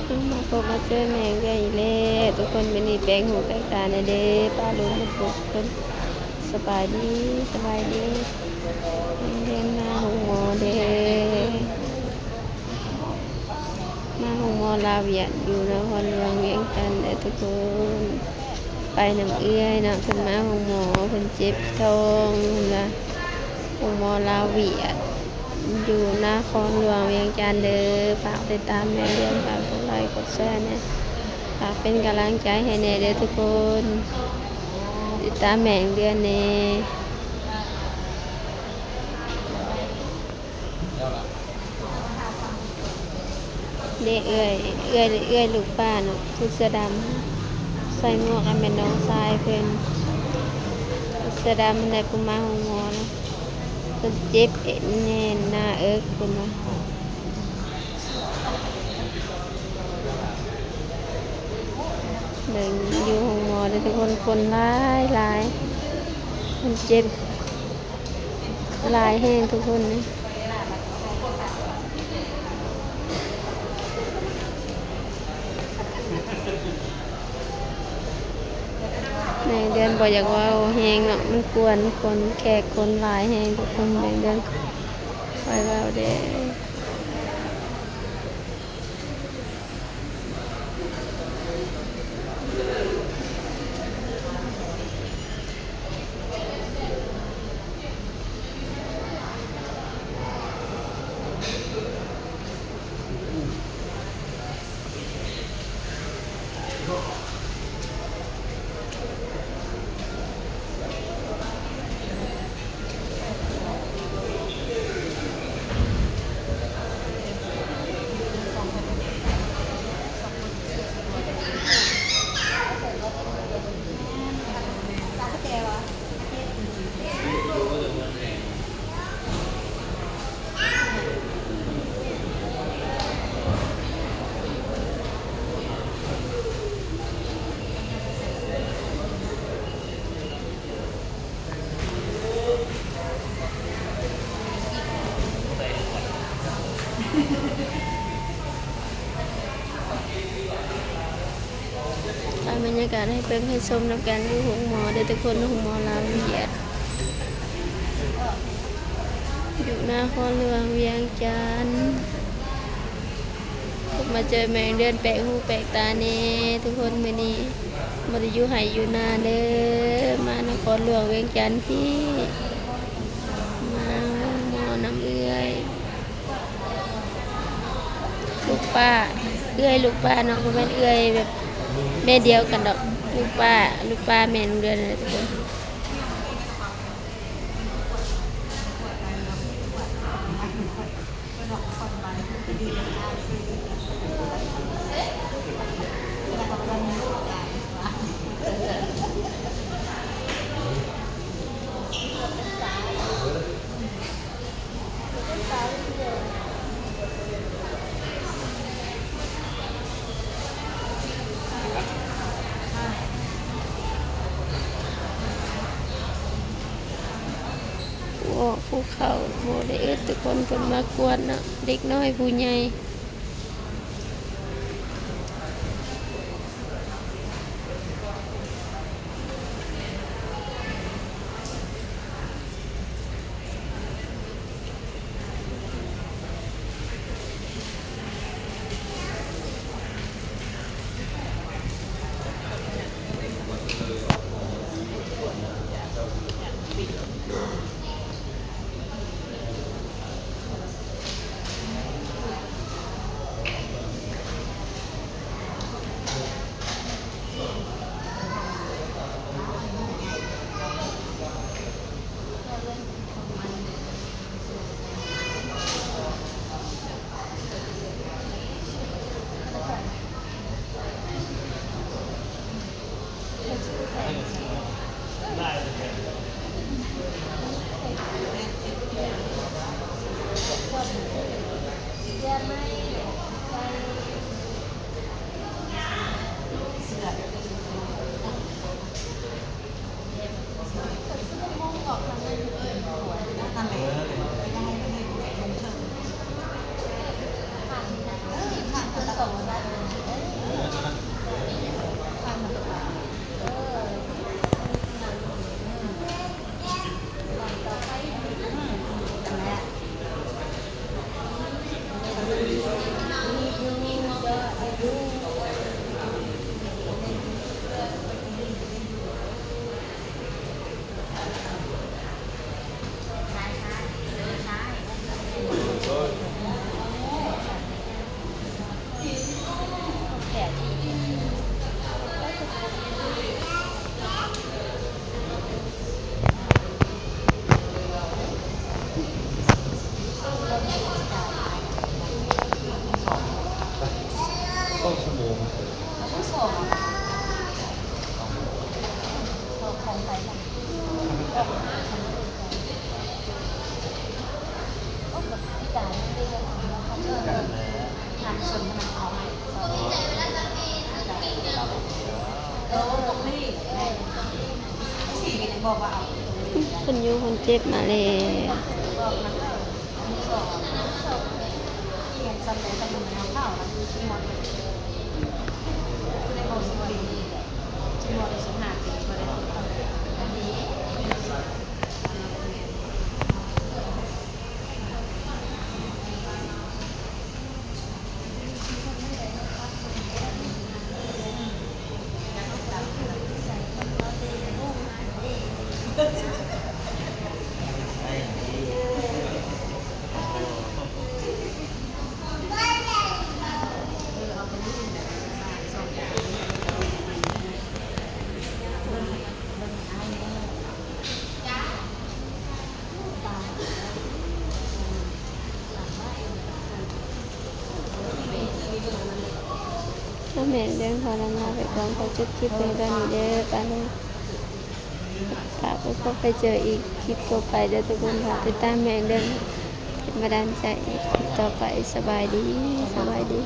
ມາພົບມາເຈີແມ່ເອື້ອຍອີກແລ້ວທຸກຄົນ. ມື້ນີ້ແປກຫູແປກຕາແດ່ເດີ້ ປ້າລຸງມາພົບເພິ່ນ. ສະບາຍດີ ສະບາຍດີ. ແມ່ເດືອນມາໂຮງໝໍເດ້ ມາໂຮງໝໍລາວຫວຽດ ຢູ່ນະຄອນຫຼວງວຽງຈັນເດີ້ທຸກຄົນ. ໄປນຳເອື້ອຍເນາະ ເພິ່ນມາໂຮງໝໍ ເພິ່ນເຈັບທ້ອງ ເພິ່ນວ່າ ໂຮງໝໍລາວຫວຽດ ຢູ່ນະຄອນຫຼວງວຽງຈັນເດີ້. ຝາກຕິດຕາມແມ່ເດືອນ ຝາກກົດໄລກົດແຊແດ່ ຝາກເປັນກຳລັງໃຈໃຫ້ແດ່ເດີ້ທຸກຄົນ. ຕິດຕາມແມ່ເດືອນແດ່. ເດ້ເອື້ອຍ ເອື້ອຍ ເອື້ອຍລູກປ້າເນາະ ຜູ້ເສື້ອດຳ ໃສ່ໝວກ ອັນແມ່ນນ້ອງຊາຍເພິ່ນ ເສື້ອດຳນັ້ນແຫຼະ ຜູ້ມາໂຮງໝໍນະ ເພິ່ນເຈັບແໜ້ນໜ້າເອິກເພິ່ນວ່າ. ເບິ່ງຢູ່ໂຮງໝໍເດີ້ທຸກຄົນ ຄົນຫຼາຍໆ ຄົນເຈັບ ຫຼາຍແຮງທຸກຄົນເນາະ. ແມ່ເດືອນບໍ່ຢາກເວົ້າແຮງເນາະ ມັນກວນຄົນ ແຂກຄົນຫຼາຍແຮງທຸກຄົນ. ແມ່ເດືອນຄ່ອຍເວົ້າແດ່. ຖ່າຍບັນຍາກາດໃຫ້ເບິ່ງໃຫ້ຊົມນຳກັນ ຢູ່ໂຮງໝໍເດີ້ທຸກຄົນ ໂຮງໝໍລາວຫວຽດ ຢູ່ນະຄອນຫຼວງວຽງຈັນ. ພົບມາເຈີແມ່ເດືອນແປກຫູແປກຕາແດ່ທຸກຄົນ. ມື້ນີ້ບໍ່ໄດ້ຢູ່ໄຮ່ຢູ່ນາເດີ້ ມານະຄອນຫຼວງວຽງຈັນພີ້ ມາໂຮງໝໍນຳເອື້ອຍ ລູກປ້າ ເອື້ອຍລູກປ້າເນາະ ບໍ່ແມ່ນເອື້ອຍແບບແມ່ດຽວກັນດອກ ລູກປ້າ ລູກປ້າແມ່ນ້ອງເດືອນນັ້ນແຫຼະທຸກຄົນ. ຜູ້ອອກຜູ້ເຂົ້າບໍ່ໄດ້ອຶດ ທຸກຄົນເພິ່ນມາກວດເນາະ ເດັກນ້ອຍຜູ້ໃຫຍ່. ໂ ຄົນຢູ່ຄົນເຈັບມາແລ້ວ. ແມ່ນເລື່ອງເທົ່ານັ້ນລາໄປກ່ອນ ຂໍຈົບຄລິບໄວ້ເທົ່ານີ້ເດີ ປາລຸງ. ຝາກໄວ້ພົບໄປເຈີອີກຄລິບຕໍ່ໄປເດີທຸກຄົນ. ຝາກຕິດຕາມແມ່ນເລື່ອງເປັນບັນດານໃຈອີກຄລິບຕໍ່ໄປ. ສະບາຍດີ ສະບາຍດີ.